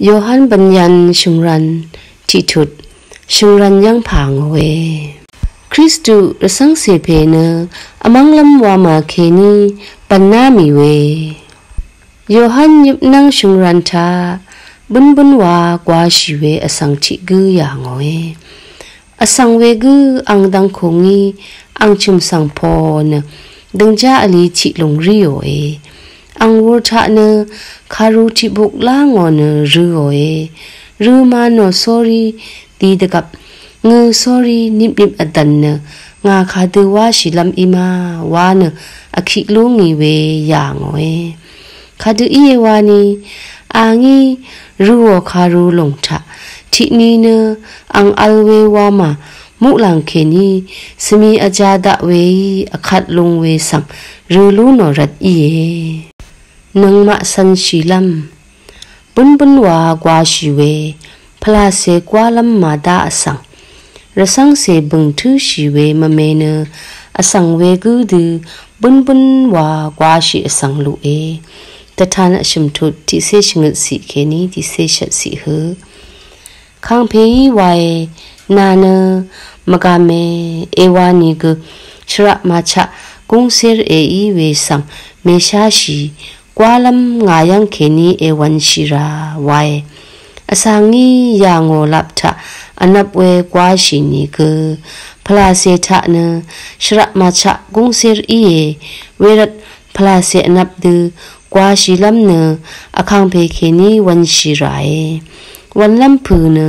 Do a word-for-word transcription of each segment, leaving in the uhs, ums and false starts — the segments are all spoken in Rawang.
Yohan bvnyan shø̀ngrvn tiqtut shø̀ngrvn yv́ng pà ngòe. Kristu rvcv́ngcè pè nø vmv́nglv́m wamà kèní bv̀nná mì we. Yohan yøpnv́ng shø̀ngrvn taq bǿnbǿn wa gwāshì we vsvng tiq gǿ yà ngòe. Vsvng wegǿ ang dvngkùngí ang chø̀m svng pò nø døngjá vli tiq lùng ríòe. Ang wūr taq nø kàru tiqbuk lá ngò nø rø̄òe. Rø̄ ma nò sórí di dvgvp ngø̄ sórí nipnip vdv̀n nø ngà kādø wáshìlv́m í ma wa nø vkiq lú ngì we yà ngòe. Kādø íe wani, a ngí rø̄ò kàru lòng taq tiqni nø ang vl we wamà muqlàng kèní svmi vjā daq weí vkvt lung we svng rø̄ lú nò rvt íe. Nøngmaq cv̄nshìlv́m bǿnbǿn wa gwāshì we pvlàcè gwálv́m màdá vsvng rvcv́ngcè bø̀ng tǿshì we mvme nø vsvng wegǿ dø bǿnbǿn wa gwāshì vsvng luqe. Dvtan vshø̀m tut tiqcé shvngøt ciq kèní tiqcé shvt ciq hø. Kangpèí wae, nà nø mvgame, èwa nìgø shvraq màchaq gúngcér èí we svng mèsháshì gwálv́m ngà yv́ng kèní èwv̄nshì rà wae. Vsvng ngí yà ngò lap taq vnvp we gwāshì nìgø pvlàcè taq nø shvraq màchaq gúngcér íe. Wervt pvlàcè vnvp dø gwāshìlv́m nø vkangpè kèní wv̄nshì ràe. Wv̄nlv́m pø̄ nø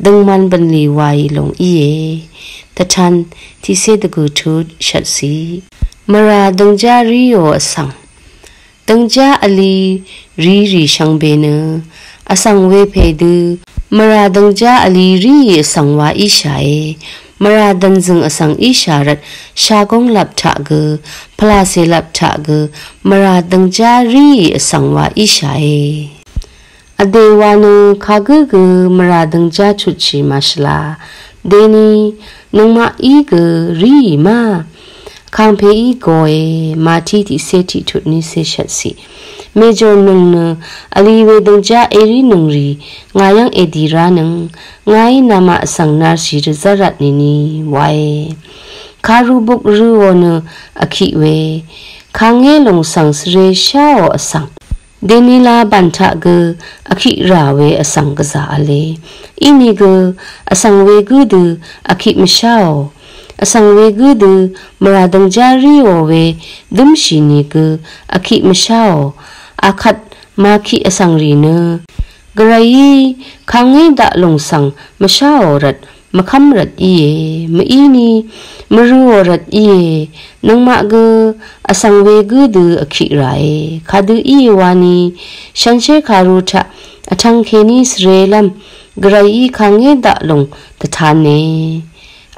døngman bv̀nlì wàì lòng íe. Dvtan tiqcé dvgø̀ tut shvtciq. Mvrà døngjá ríò vsvng døngjá vli rírì shvngbe nø vsvng wepè dø mvrà døngjá vli ríì vsvng wa íshàe. Mvrà dv̀nzø̀ng vsvng íshà rvt shagóng lap taq gø pvlàcè lap taq gø mvrà døngjá ríì vsvng wa íshàe. Vdè wa nø kagǿ gø mvrà døngjá tutshì màshvla. Deni nøngmaqí gø ríì ma. Kangpèí goe, Mati tiqcé tiqtut nícé shvtciq. Mèjòrnøng nø vli we døngjá èrínøng rì ngà yv́ng èdì ránøng ngàí namaq vsvng narshì rvzv́r rvtnìni wae. Kàru buk rø̄ò nø vkiq we kangé lùng svng svre sháò vsvng dènila bàn taq gø vkiq rà we vsvng gvzà v̄le. Inìgø vsvng wegǿ dø vkiq mvsháò. Vsvng wegǿ dø mvrà døngjá ríò we dǿmshì nìgø vkiq mvsháò. Akvt màkiq vsvng rì nø gvrayí kangé daq lùng svng mvsháò rvt mvkv́m rvt íe, mvíni mvrø̄ò rvt íe. Nøngmaq gø vsvng wegǿ dø vkiq ràe. Kadø íe wani, shanshér kàru taq vtvng kèní svrelv́m gvrayí kangé daq lùng dvtanne.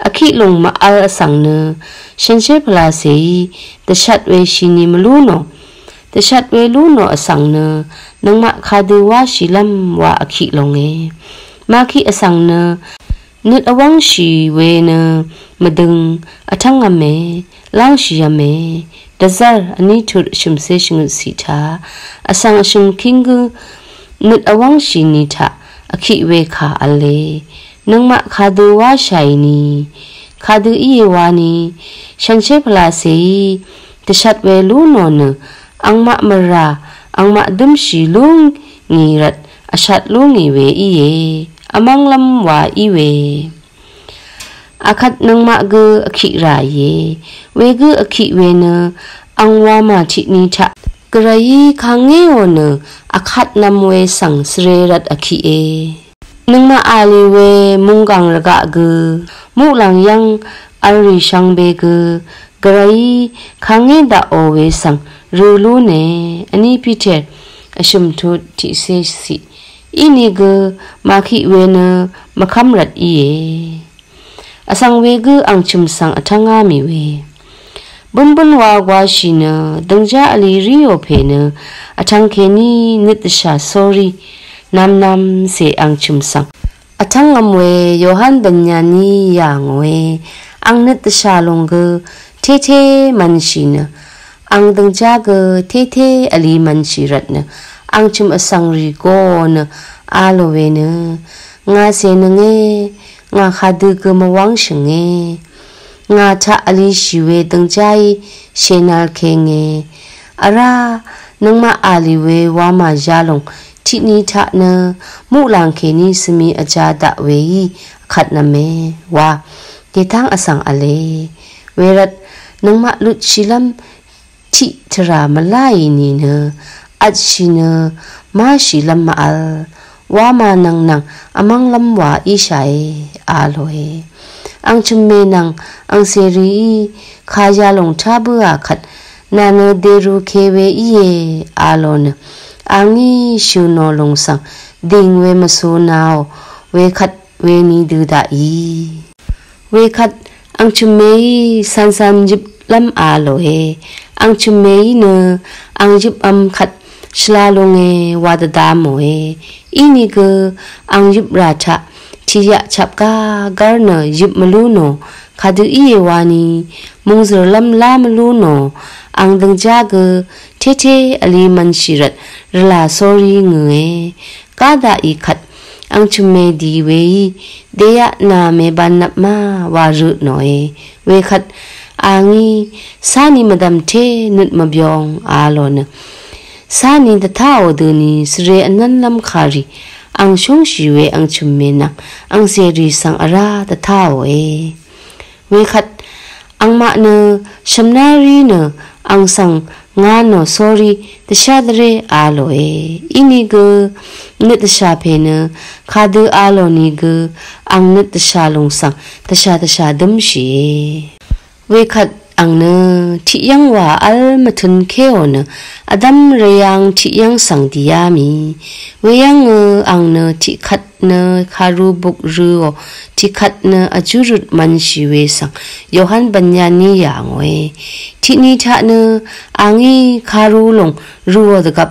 Vkiq lùng mvvl vsvng nø shanshér pvlacèí dvshat we shini mvlú nò. Dvshat we lú nò vsvng nø nøngmaq kadø wáshìlv́m wa vkiq longe. Màkiq vsvng nø nøt vwv́ngshì we nø mvdøng vtv́ngv̄me, lángshìv̄me. Dvzv́r vní tut vshø̀mcé shvngøtciq taq vsvng vshø̀m kíng gǿ nøt vwv́ngshì ni taq vkiq we kà v̄le. Nøngmaq kadø wáshàì ni. Kadø íe wani, shanshér pvlacèí dvshat we lú nò nø angmaq mvrà, angmaq dǿmshì lú ngì rvt vshat lú ngì we íe. Vmv́nglv́m wa í we. Akvt nøngmaq gø vkiq ràìe. Wegǿ vkiq we nø ang wamà tiqni taq gvrayí kangéò nø akvt nv̄m we svng svre rvt vkiqe. Nøngmaq ali we munggang rvgaq gø muqlàng yv́ng v̄l rì shvngbe gø gvrayí kangé daqò we svng rø̄ lú ne. Vní Piter vshø̀m tut tiqcé ciq. Inìgø màkiq we nø mvkv́m rvt íe. Vsvng wegǿ ang chø̀m svng vtv́ngá mì we. Bǿnbǿn wa gwāshì nø døngjá vli ríò pè nø vtvng kèní nøt dvshà sórí nvmnvmcè ang chø̀m svng vtv́ngv̄m we Yohan bv̀nyaní yà ngòe. Ang nøt dvshà lòng gø tété mv̄nshì nø ang døngjá gø tété vli mv̄nshì rvt nø Ang chø̀m vsvng rì go nø a lò we nø, ngà cè nønge, ngà kadø gø mvwv́ng shø̀nge. Ngà taq vlishì we døngjaí shènal kenge. Vrá nøngmaq a lì we wamà yalòng tiqni taq nø muqlàng kèní svmi vjā daq weí vkvt nvme wa dètáng vsvng v̄le. Wervt nøngmaq lutshìlv́m tiq tvrà mvláì nìnø vtshì nø máshìlv́m mvvl. Wamà nvng nvng vmv́nglv́m wa íshàe a lòe. Ang chø̀mmè nvng ang cèrìí kayalòng tá bǿà kvt nà nø dèrùke we íe a lò nø, a ngí shø̀ nò lòng svng dìng we mvsū naò wekvt weni dø daqì. Wekvt ang chø̀mmèí cv̄ncv̄n yøplv́m a lòe. Ang chø̀mmèí nø ang yøpv̄m kvt shvla lunge wa dvda mòe. Inìgø ang yøprà taq tìyaq chapgá gv́r nø yøp mvlú nò kadø íe wani mungzø̀rlv́m lá mvlú nò ang døngjá gø tété vli mv̄nshì rvt rvlà sórí ngø̀e. Gá daqì kvt ang chø̀mmè dì weí deyaq nà mèbānnvp ma wa rø nòe. Wekvt a ngí cáni mvdv̀m té nøt mvbyong a lò nø, cáni dvtáò døni svre vnv́nlv́m kàrì ang shúngshì we ang chø̀mmè nvng ang cèrì svng vrá dvtáòe. Wekvt angmaq nø shv̀mná rí nø ang svng nga nò sórí dvshá dvré a lòe. Inìgø nøt dvshà pè nø kadø a lò nìgø ang nøt dvshà lùng svng dvshà dvshà dǿmshìe. Wekvt ang nø tiqyv́ng wà v́l mvtø̄nkéò nø vdv́m rvyang tiqyv́ng svng dìá mì. Weyv́ngø ang nø tiqkvt nø karu buk rø̄ò, tiqkvt nø vjúrøt mv̄nshì we svng Yohan Bv̀nyani yà ngòe. Tiqni taq nø a ngí karu lòng rø̄ò dvgvp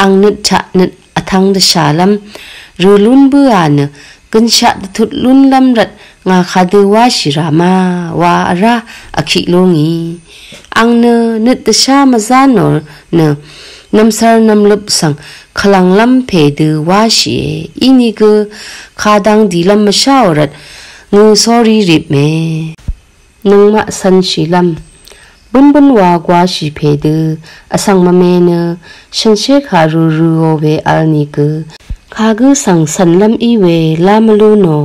ang nøt taq nøt vtv̄ng dvshàlv́m rø̄ lún bǿà nø, gønshaq dvtut lúnlv́m rvt ngà kadø wáshì rà ma wa vrá vkiq lú ngì. Ang nø nøt dvshá mvzá nò nø nv̀msvr nv̀mløp svng kvlv̀nglv́m pè dø wáshìe. Inìgø kadang dìlv́m mvsháò rvt ngø sórí ripme. Nøngmaq cv̄nshìlv́m bǿnbǿn wa gwāshì pè dø vsvng mvme nø shànshér kàrū rūò we vl nìgø kagǿ svng cv̀nlv́m í we lá mvlú nò.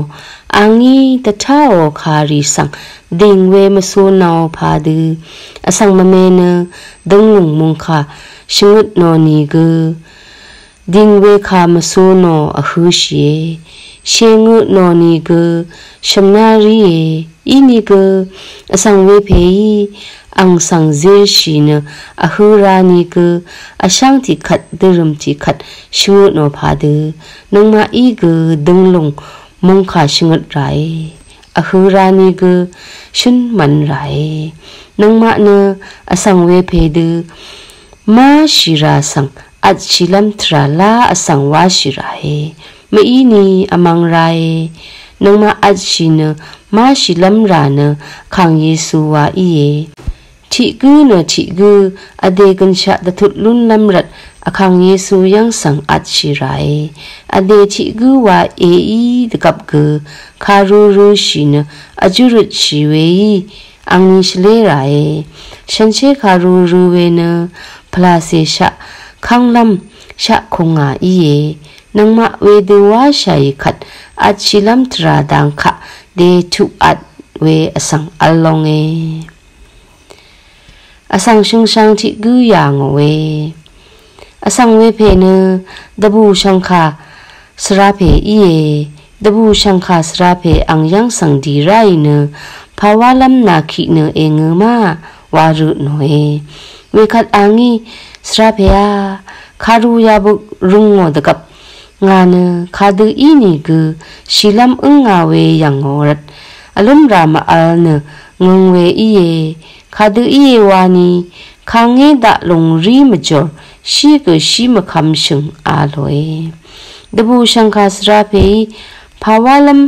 A ngí dvtáò kàrì svng dìng we mvsū nao padø vsvng mvme nø dønglùng mungkà shvngøt nò nìgø dìng we kà mvsū nò vhø̄shìe. Shèngø nò nìgø shv̀mná ríe. Inìgø vsvng wepèí ang svng zirshì nø vhø̄ ra nìgø vsháng tiqkvt dørø̀m tiqkvt shvngø nò padø nøngmaqí gø dønglùng mungkà shvngøt ràe. Vhø̄ ra nìgø shǿn mv̄n ràe. Nøngmaq nø vsvng wepè dø máshì rà svng vtshìlv́m tvrà lá vsvng wáshì ràe. Mvíni vmvng rae. Nøngmaq vtshì nø máshìlv́m rà nø Vkàng Yesu wa íe. Tiq gǿ nø tiq gǿ vdè gønshaq dvtut lúnlv́m rvt Vkàng Yesu yv́ng svng vtshì ràe. Vdè tiq gǿ wa èí dvgvp gø kàrū rūshì nø vjúrøtshì weí angni shvlé ràe. Shànshér kàrū rū we nø pvlàcè shaq kv́nglv́m shaq kùngà íe. Nøngmaq wedø wáshàì kvt vtshìlv́m tvrà dang kaq dètuq vt we vsvng vl longe. Vsvng shøngshang tiq gǿ yà ngòe. Vsvng wepè nø dvbù shvngkà svrapè íe. Dvbù shvngkà svrapè ang yv́ng svng dì ráì nø pàwálv́m nàkiq nø èngø ma wa rø nòe. Wekvt a ngí svrapèá kàrū yabøk rø̄ngò dvgvp ngà nø kadø ínìgø shìlv́m ǿngā we yv̀ngò rvt vlǿmrà mvvl nø ngøng we íe. Kadø íe wani kangé daq lùng rí mvjòr shí gø shí mvkvm shø̀ng a lòe. Dvbù shv̀ngkà svrapèí pàwálv́m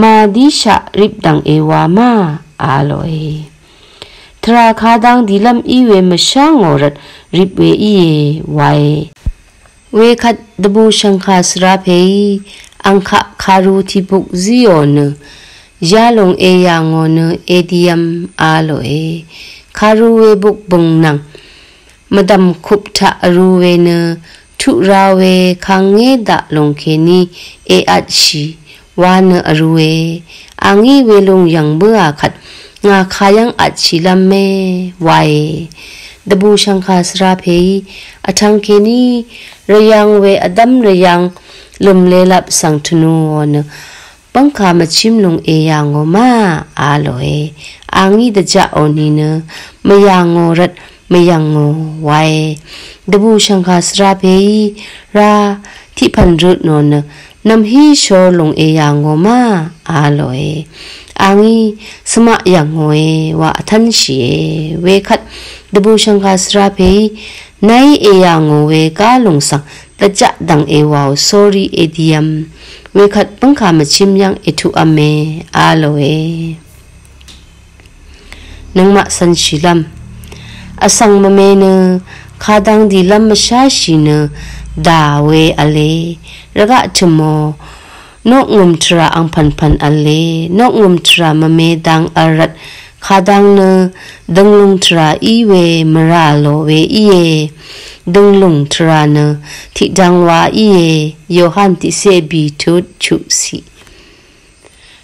màdíshaq ripdv̀ng èwa ma a lòe. Tvrà kadang dìlv́m í we mvshá ngò rvt rip we íe wae. Wekvt dvbùshv̀ngkà svra pèí angkaq karu tiqbuk zíò nø yalòng èyà ngò nø èdìvm a lòe. Karu we buk bø̀ng nvng mvdv̀m kup taq vrū we nø tuq ra we kangé daq lòng kèní èvtshì wa nø vrūe. Angí welung yv̀ng bǿà kvt ngà kayv́ng vtshìlv́m mé wae. Dvbùshv̀ngkà svra pèí vtvng kèní rvyv̄ng we vdv́m rvyv̄ng lø̀mlelap svng tvnuò nø bv́ngkà mvchím lùng èyà ngò má a lòe. Angí dvjaqò nìnø mvyà ngò rvt mvyv̀ngò wae. Dvbùshv̀ngkà svra pèí ra tiqpv̀n røtnò nø nv̀mhí shor lùng èyà ngò má a lòe. Angí svmaq yv̀ngòe wa vtv́nshìe. Wekvt dvbùshv̀ngkà svra pèí nàí èyà ngò we gálùng svng dvjaq dv̀ng èwàò sórí èdìvm. Wekvt bv́ngkà mvchím yv́ng ètuqv̄me a lòe. Nøngmaq cv̄nshìlv́m vsvng mvme nø kadang dìlv́m mvsháshì nø dà we v̄le. Rvgaq tø̀mò noqngø̀m tvrà angpv̀npv̀n v̄le. Noqngø̀m tvrà mvme dang v̄l rvt kadang nø dønglùng tvrà í we mvrà lò we íe. Dønglùng tvrà nø tiqdvng wa íe. Yohan tiqsé bì tut chuqsiq.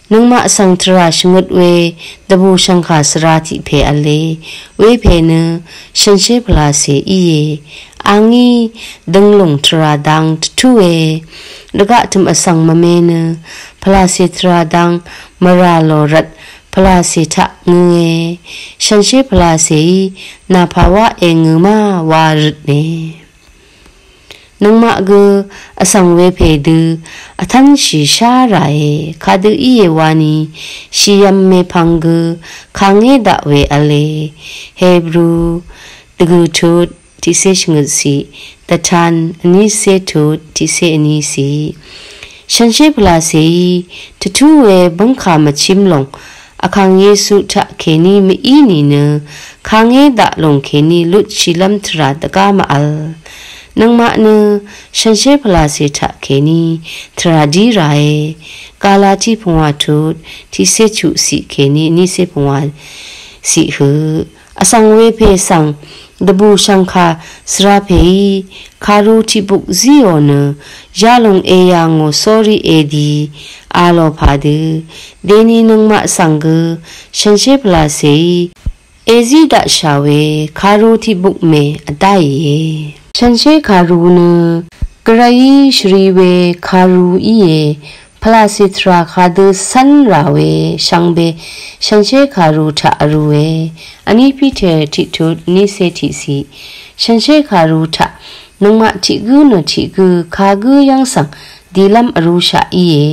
Nøngmaq svng tvrà shvngøt we dvbùshv̀ngkà svra tiq pè v̄le. Wepè nø shànshér pvlacè íe. Angí dønglùng tvrà dang tvtúe. Rvgaq tø̀m vsvng mvme nø pvlacè tvrà dang mvrà lò rvt pvlacè taq ngø̄e. Shànshér pvlacèí nàpà wá èngø̄ má wa røtne. Nøngmaq gø vsvng wepè dø vtv́nshì shá ràe. Kadø íe wani shìv̄m mèpvng gø kangé daq we v̄le. Hebru dvgø̀ tut tiqsé shvngøtciq, dvtan vnísé tut tiqsé vníciq. Shànshér pvlacèí tvtú we bv́ngkà mvchím lòng Vkàng Yesu taq kèní mv-í nìnø, kangé daq lòng kèní lutshìlv́m tvrà dvgá mv-vl. Nøngmaq nø shànshér pvlacè taq kèní tvrà dí ràe. Galati pungwà tut tiqcé chuqciq kèní nícé pungwà ciq høq. Vsvng wepè svng dvbù shvngkà svrapèí kàru tiqbuk zíò nø, yalòng èyà ngò sórí èdì a lò pàdø, dèni nøngmaq svng gø shànshér pvlacèí èzí daqshà we kàru tiqbuk mè vdáìe. Shànshér kàru nø gvrayí shvri we kàru íe. Pvlacè tvrà kadø cv́n rà we shvngbe shànshér kàru taq vrūe. Vní Piter tiqtut nícé tiqciq. Shànshér kàru taq nøngmaq tiq gǿ nø tiq gǿ kagǿ yv́ng svng dìlv́m vrūshaq íe.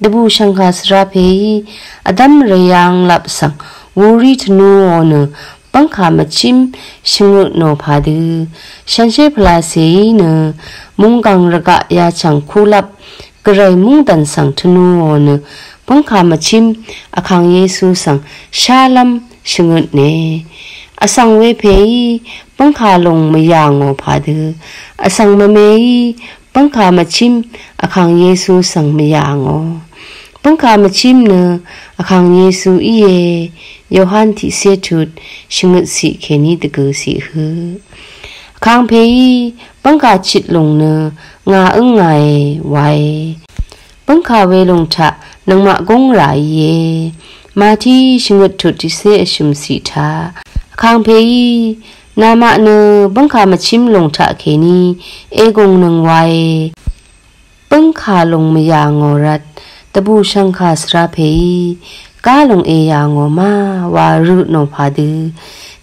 Dvbù shvngkà svrapèí vdv́m rvyang lap svng wurí tvnuò nø, bv́ngkà mvchím shvngøt nò pàdø, shànshér pvlacèí nø mungkàng rvgaq yachv̀ng kulap gvray mungdàn svng tvnuò nø, bv́ngkà mvchím Vkàng Yesu svng shálv́m shvngøtne. Vsvng wepèí bv́ngkà lòng mvyà ngò pàdø, vsvng mvmeí bv́ngkà mvchím Vkàng Yesu svng mvyà ngò. Bv́ngkà mvchím nø Vkàng Yesu íe. Yohan tiqcé tut shvngøtciq kèní dvgø̀ciq høq. Vkàngpèí bv́ngkà chit lòng nø ngà ǿngàe wae. Bv́ngkà welòng taq nøngmaq gúng ràìe. Mati shvngøt tut tiqcé vshø̀mciq taq. Vkàngpèí namaq nø bv́ngkà mvchím lòng taq kèní ègùngnøng wae. Bv́ngkà lòng mvyà ngò rvt, dvbù shvngkà svrapèí gálòng èyà ngò má wa rø nò pàdø,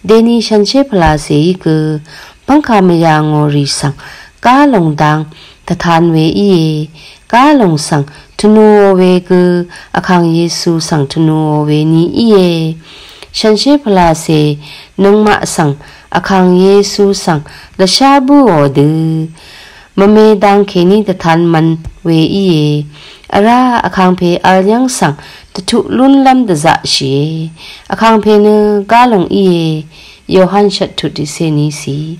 dèni shànshér pvlacèí gø bv́ngkà mvyà ngò rì svng gálòng dang dvtan we íe. Gálòng svng tvnuò we gø Vkàng Yesu svng tvnuò we ni íe. Shànshér pvlacè nøngmaq svng Vkàng Yesu svng lvshá bǿò dø, mvme dang kèní dvtan mvn we íe. Vrá Vkàngpè vl yv́ng svng dvtuq lúnlv́m dvzaqshìe. Vkàngpè nø gálòng íe. Yohan shvt tut tiqcé níciq.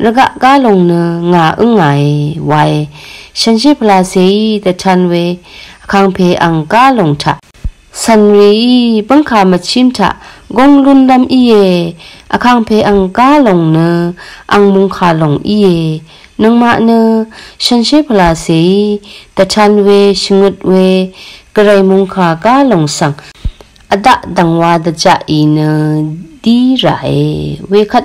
rvgaq gá lòng nø ngà ǿngàe wae. Shànshér pvlacèí dvtan we vkàngpè ang gá lòng taq cv̀nrìí bv́ngkà mvchím taq gúng lúnlv́m íe. Vkàngpè ang gá lòng nø ang mungkà lòng íe. Nøngmaq nø shànshér pvlacèí dvtan we shvngøt we gvray mungkà gá lòng svng vdaq dv̀ngwa dvjaqì nø dí ràe. Wekvt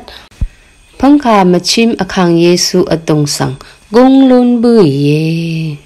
bv́ngkà mvchím vkàng Yesu vdùng svng gúng lún bǿìe.